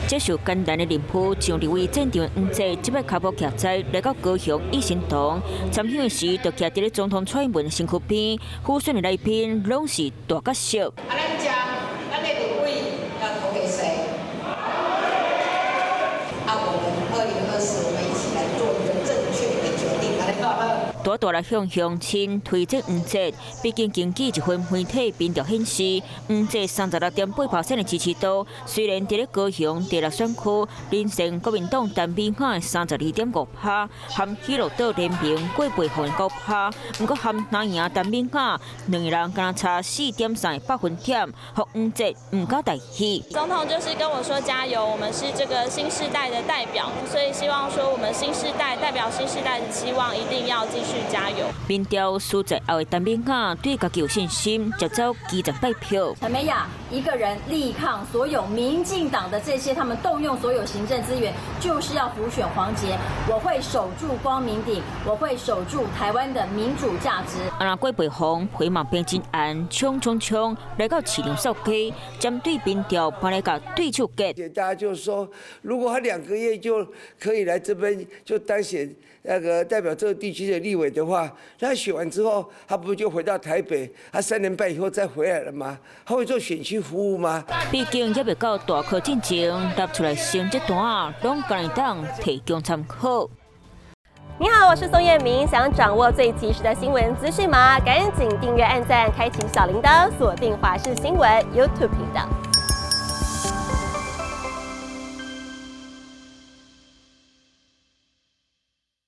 接受艱難的任務，上立委戰場黃捷，這擺跤步徛在來到高雄一心堂參選時，就徛佇咧總統蔡英文身軀邊，輔選的來賓攏是大角色。啊，咱遮，咱的立委要投給誰？啊，我們2024，我們一起來做一個正確的決定，好不好？大大來向鄉親推薦黃捷，畢竟根據一份媒體民調顯示，黃捷36.8% 的支持度，雖然佇咧高雄第六選區領先國民黨陳美雅32.5%，和喜樂島聯盟郭培鳳9%，毋過和藍營陳美雅兩个人敢若差4.3個百分點，予黃捷毋敢大意。總統就是跟我說加油，我們是這個新世代的代表，所以希望說我們新世代代表新世代的期望，一定要繼續加油。民調輸在後的陳美雅對家己有信心，接走基層拜票。陳美雅一個人力抗所有民進黨的這些，他們動用所有行政資源，就是要輔選黃捷。我會守住光明頂，我會守住台灣的民主價值。啊，若郭培鳳回馬變真案，衝衝衝來到市場掃街，針對民調搬來共對手結。大家就說，如果他2個月就可以來這邊就當選那個代表這個地區的立委的話，那選完之後，他不就回到台北？他3年半以後再回來了嗎？他會做選區服務嗎？畢竟猶未到大考進前，拿出來成績單，攏會當提供參考。你好，我是宋燕明，想掌握最及時的新聞資訊嗎？趕緊訂閱、按讚、開啟小鈴鐺，鎖定華視新聞 YouTube 頻道。